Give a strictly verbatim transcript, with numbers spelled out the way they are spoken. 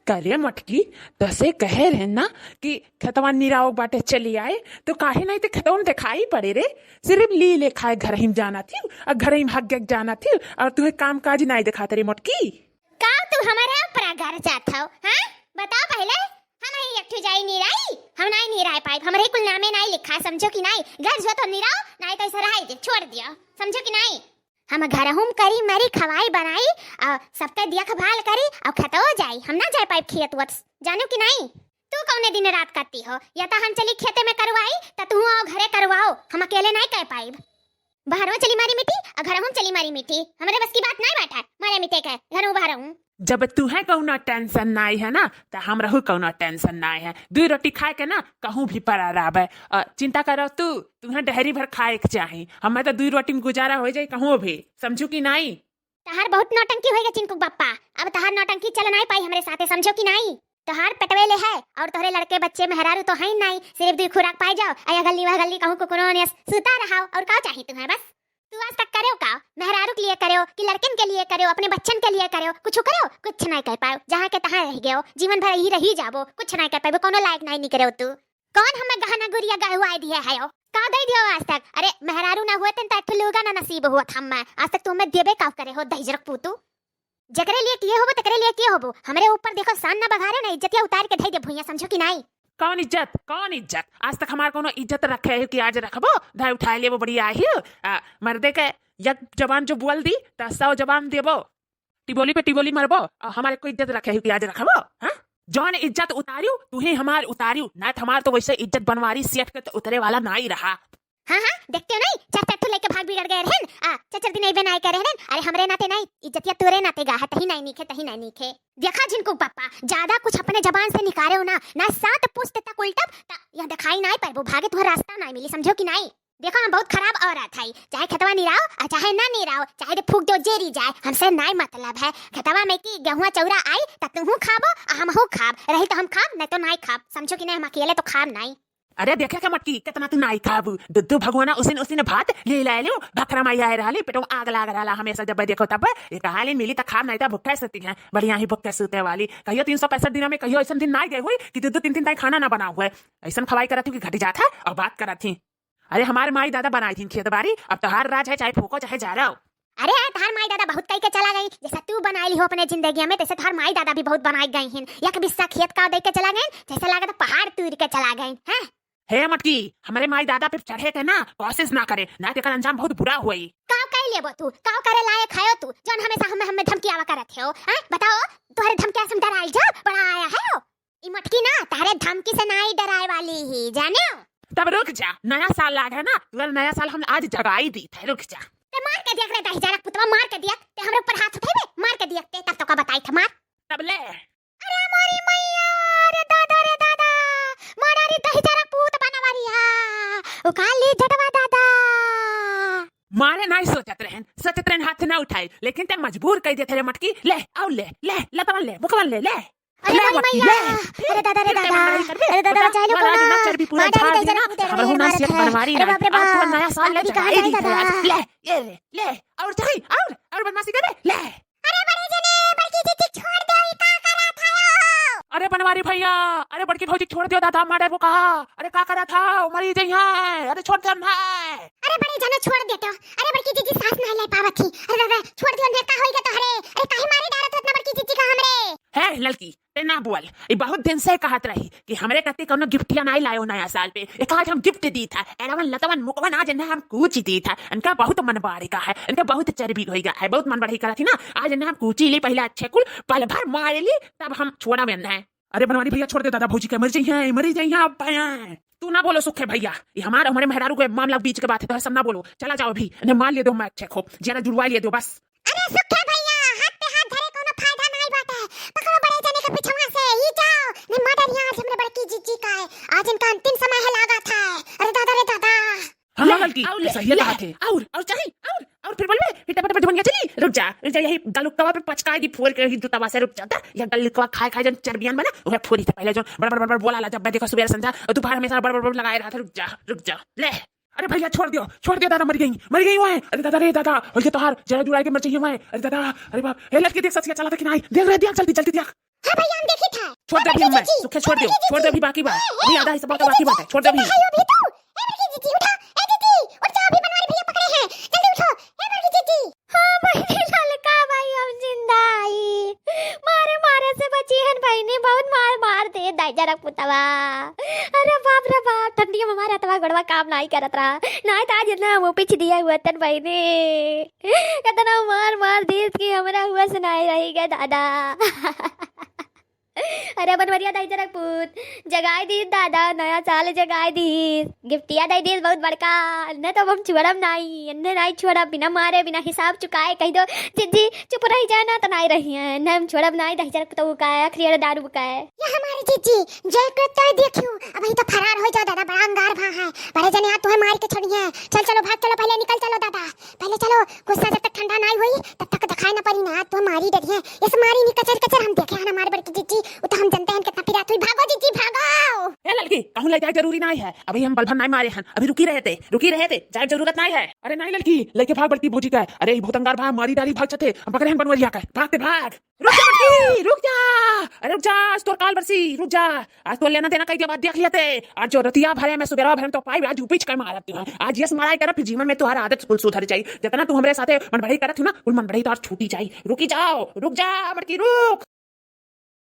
करे मटकी, तसे कहे रहे ना कि खेतवा निराव बाटे चली आए, तो काहे नाहीं ते खेतवा में देखाई पड़े रे। सिर्फ ली ले खाए घर ही में जाना थी, और घर ही में हक जाना थी, और तुम्हें काम काज नाहीं देखाते रे मटकी। का तू हमारे ऊपर घर जात हो, हाँ? बताओ पहले, हम ही एक ठो जाई निराई, हम नाहीं निराय पाइब, हमरे कुल नामे नाहीं लिखा, समझो कि नाहीं? घर जो तो निराओ, नाहीं तो ऐसा रहाई दे, छोड़ दियो, समझो कि नाहीं? हम घरहुम करी, मरी, खवाई, बनाई, और सबके देखभाल करी, और खतो जाई। हम ना जाए पाइब खेत वत, जानो कि नाहीं? तू कौने दिन रात करती हो? या तो हम चली खेते में करवाई, तो तू आओ घरे करवाओ, हम अकेले नाहीं कर पाइब। बाहरो चली मारी मीठी, और घरहुम चली मारी मीठी। हमरे बस की बात नाहीं बाटे, मारे मीठे के, घरहूँ बाहरहूँ। जब तुहे कौनो tension नाहीं है ना, तो हमरहू कौनो tension नाहीं है। दुई रोटी खाए के ना, कहूँ भी पड़ा रहबे। अ, चिंता करो तू, तुहे डहरी भर खाए के चाही। हमें तो दुई रोटी में गुजारा हो जाए कहूँ भी, समझू कि नाहीं? तहार बहुत नौटंकी होइगा चिनकू बप्पा, अब तहार नौटंकी चल नाहीं पाई हमरे साथे, समझो कि नाहीं? तहार पेटवे ले है, और तोहरे लड़के बच्चे मेहरारू तो हैं नाहीं, सिर्फ दुई खुराक पाए जाओ, अया गल्ली वह गल्ली कहूँ कुकुरों ने सूता रहाओ, और का चाही तुम्हें बस? तू आज तक करेव का? मेहरारू के लिए करेव कि लड़कन के लिए करेव, अपने बच्चन के लिए करेव? कुछ करेव? कुछ नाहीं कर पाओ, जहाँ के तहाँ रह गयो, जीवन भर यही रही जाबो, कुछ नाहीं कर पाबो, कौनो लायक नाहीं निकरेव तू। कौन हमें गहना गुरिया गढ़वाए दिए है हो? का दे दियो आज तक? अरे मेहरारू ना हुए तन तो एक ठो लुगा ना नसीब हुआ था मैं, आज तक तू हमें देबे का करे हो दहिजरक पूतू? जेकरे लिए किए होबो, तेकरे लिए किए होबो। हमरे ऊपर देखो, शान ना बघारे ना, इज्जतिया उतार के धई दे भुइयां, समझो कि नाहीं? कौन इज्जत? कौन इज्जत? आज तक हमार कौनो इज्जत रखे हो कि आज रखबो? धाय उठाए लेबो, बड़ी आही हो। आ, मर्दे के एक जबान जो बोल दी, त सौ जबान देबो। टिबोली पे टिबोली मरबो, आ हमारे कोई इज्जत रखे हो कि आज रखबो? हाँ? जौन इज्जत उतारियो, तू ही हमार उतारियो, ना त हमार तो वैसे इज्जत बनवारी सेठ के तो उतरे वाला नाहीं रहा। हाँ, हाँ, देखते हो नाहीं, चार चार ठो लेके भाग बिगड़ गए रहन, आ, चार चार दिन अइबे नाहीं करे रहन। अरे, हमरे नाते नाहीं, इज्जतिया तोरे नाते गा है, तही नाहीं नीखे, तही नाहीं नीखे। देखा झिनकू पप्पा, ज्यादा कुछ अपने जबान से निकारेव ना, ना सात पुश्त तक उल्टब, त यहाँ देखाई नाहीं पाइबो, भागे तुहर रास्ता नाहीं मिली, समझो कि नाहीं? देखो, हम बहुत खराब औरत है, चाहे खेतवा निराओ, आ चाहे ना निराओ, चाहे दे फूक दो जेरी जाए, हमसे नाहीं मतलब है। खेतवा में की गेहुआ चौरा आई, त तुहू खाबो, आ हमहू खाब, रही तो हम खाब, नाहीं तो नाहीं खाब, समझो कि नाहीं, हम अकेले तो खाब नाहीं। अरे देखे के मटकी, कितना तू नाई खाबू। दुद्दू भगवाना उसिन उसिन भात ले लाए लियो, भखरा माई आए रहली, पेटवा आग लाग रहला हमेशा, जब देखो तब। ये कहा ले मिली त खाब, नाई त भुक्खे सुती हैं, बढ़िया ही भुक्खे सुते वाली। कहियो तीन सौ पैंसठ दिनों में कहियो ऐसन दिन नाई गए हुई कि दुद्दू तीन तीन टाइम खाना ना बना हुए। ऐसन खवाई करत ही कि घटी जात है और बात करत ही। अरे हमारे माई दादा बनाई थी खेत बारी, अब तोहार राज है, चाहे फूको चाहे जारो। अरे, तोहार माई दादा बहुत कई के चला गई, जैसा तू बनाई ली हो अपने जिंदगी में, तैसे तोहार माई दादा भी बहुत बनाई गई हैं। एक बिस्सा खेत का दे के चला गई, जैसे लागत पहाड़ तूर के चला गई हैं। हे मटकी, हमरे माई दादा पे चढ़े के ना कोशिश ना करे, ना तेकर अंजाम बहुत बुरा होई। काव कर लेबो तू, काव करे लायक है तू, जौन हमेशा हमें, हमें धमकी आवा करत हो, हैं? बताओ, तोहरे धमकिया से हम डराइल जा, बड़ा आया है हो। ई मटकी ना, तोहरे धमकी से नाई डराए वाली ही, जाने हो? तब रुक जा, नया साल लाग है ना, तुहर नया साल हम आज जगाई दी थे, रुक जा। ते मार के देख रे दहिजरा पुतवा, मार के देख, ते हमरे ऊपर हाथ उठेबे, मार के देख ते, तब तो का बताई थे, मार। तब ले। अरे मोरी मैया, अरे दादा, रे दादा, मारा रे दहिजरा पूत बनवरिया, उकाल ली झटवा दादा। मारे नाई सोचत रहन, सोचत रहन हाथ ना उठाई, लेकिन ते मजबूर कई देते रे मटकी, ले, आओ ले, ले, लतवन ले, मुखवन ले, ले। अरे ले मोरी मटकी, मैया, ले। अरे दादा, रे फिर ते दादा, मनाई करबे? अरे दादा, बता, चाहे लो मारा कोना, ना चर्बी पूरा मारा झाड़ रे देना, दादा, रे हमरो ना दादा, सेठ रे बनवारी अरे ना, बाप रे आज तो बाप, नया साल अरे ले अभी कहाँ जगाई जाए दी दादा? आज। ले, ये ले, ले, और चाही, और, और बदमाशी करे, ले। अरे बड़े जने, बड़की जीजी छोड़ दो, ई का करा था यो? अरे बनवारी भैया, अरे बड़की भौजी छोड़ दियो दादा, मारे वो कहा। अरे का करा था, मरी जई है। अरे छोड़ दे ना। अरे बड़े जने छोड़ दे तो। अरे बड़की जीजी सांस नहीं ले पावत थी। अरे दादा, छोड़ दियो ने, का होइगा तोहरे? अरे काहे मारे डारत हो इतना बड़की जीजी का हमरे? हे ललकी, ते ना बोल, ई बहुत दिन से कहत रही कि हमरे कते कौनो गिफ्टिया नाई लायो नया साल पे। एक आज हम गिफ्ट दी था, एलवन लतवन मुकवन आज इन्हें हम कूच दी था। इनका बहुत मन बारी का है, इनका बहुत चर्बी होई गा है, बहुत मन बढ़ई करत ही ना। आज इन्हें हम कूची ली पहले अच्छे कुल, पल भर मार ली, तब हम छोड़ा में है। अरे बनवारी भैया छोड़ दे दादा, भौजी के मर जाई हैं, मरी जाई हैं अब भैया। तू ना बोलो सुखे भैया, ये हमार, हमारे मेहरारू के मामला बीच के बात है, तो सब ना बोलो, चला जाओ अभी, इन्हें मार ले दो, मैं अच्छे खूब, जरा जुड़वा ले दो बस। अरे सुखे भैया, हाथ पे हाथ धरे कोनो फायदा नाई बाटे। पकड़ो बड़े जने के पिछवा से, ई जाओ। नहीं मर्डर यहाँ आज हमरे बड़की जीजी का है। आज इनका अंतिम समय है लागत है। अरे दादा रे दादा। हाँ, ले, ललकी, और ले, सही ले, कहा थे। और, और चाही, और, और फिर बोलबे, फिर टपा टपा जबनिया चली। रुक जा, रुक जा, यही गलुकवा पे पचकाई दी फोर के, यही जूतावा से, रुक जा, ता, यह गलुकवा खाए खाए जन चर्बियन बना, वह फोरी थे पहले जो बड़ बड़ बड़ बड़ बोला ला, जब मैं देखो सुबह संझा, और दोपहर हमेशा बड़ बड़ बड़ लगाए रहा था, रुक जा, रुक जा, ले। अरे भैया, छोड़ दियो, छोड़ दियो दादा, मर गई, मर गई वह। अरे दादा रे दादा, और ये तोहार जरा जुड़ाई के मर जाइए वह। अरे दादा, अरे बाप, हे लड़की देख ससिया चला था कि नहीं? देख रे, देख जल्दी, जल्दी देख। हाँ भैया, हम देखी था। छोड़ दे अभी, मैं सुखे छोड़ दे, छोड़ दे अभी, बाकी बात अभी आधा हिस्सा बाकी बात है, छोड़ दे अभी। अभी तो, ए बड़की जीजी उठो, ए जीजी उठ जाओ, अभी बनवारी भैया पकड़े हैं, जल्दी उठो, ए बड़की जीजी। हाँ बहिनी, ललका भाई हम जिंदा आई, मारे मारे से बची हन बहिनी, बहुत मार मार दे दाई जरा पुतवा। अरे बाप रे बाप, ठंडी में हमारे हथवा गोड़वा काम नाई करत रहा, नाई तो आज इतना मुँह पीछ दिया हुआ तन बहिनी, इतना मार मार दीस कि हमरा हुआ सुनाई रही गए दादा। अरे बनवरिया दाई जरा पूत, जगाई दीस दादा, नया साल जगाई दीस, गिफ्टिया दे दीस बहुत बड़का, न तो हम छोड़ब नाई, एन्ने नाई छोड़ब, बिना मारे, बिना हिसाब चुकाए, कह दो, जीजी चुप रही जाना तो नाई रही है, न हम छोड़ब नाई, दाई जरा तो का है, आखिरी दारू का है। ये हमारी जीजी, जे को तो देखियो, अबहीं तो फरार हो जाओ दादा, बड़ा अंगार भा है, बड़े जने आ तुम्हें मार के छोड़िए, चल चलो भाग चलो, पहले निकल चलो दादा, पहले चलो, गुस्सा जब तक ठंडा नाई हुई, तब तक दिखाई ना पड़ी ना, तो हम मारी डरिए। इस मारी नी कचर कचर हम देखे हैं हमारे बड़की जीजी, वो तो हम जानते हैं कितना पिरात हुई। भागो जीजी, भागो। ए ललकी, कहूँ ले जाए जरूरी नाई है, अभी हम बलभन नाई मारे हैं, अभी रुकी रहे थे, रुकी रहे थे, जाए जरूरत नाई है। अरे नाई ललकी, लेके भाग बड़की भौजी का। अरे ई भूतंगार भा मारी डाली भाग छते, हम पकड़े हैं बनवरिया का, भागते भाग। रुक जा बड़की, रुक जा। अरे रुक जा, आज तोर काल बरसी, रुक जा। आज तोर लेना देना कई दिया, बाद देख लिया ते। आज जो रतिया भरे में सुबेरा भरे में तो पाई, आज उपिच के मारत तू है। आज यस माराई करब, फिर जीवन में तुम्हारा आदत कुल सुधर जाई। जितना तू हमरे साथे मनबढ़ई करत हो ना, कुल मनबढ़ई तो आज छूटी जाई। रुकी जाओ, रुक जा बड़की, रुक।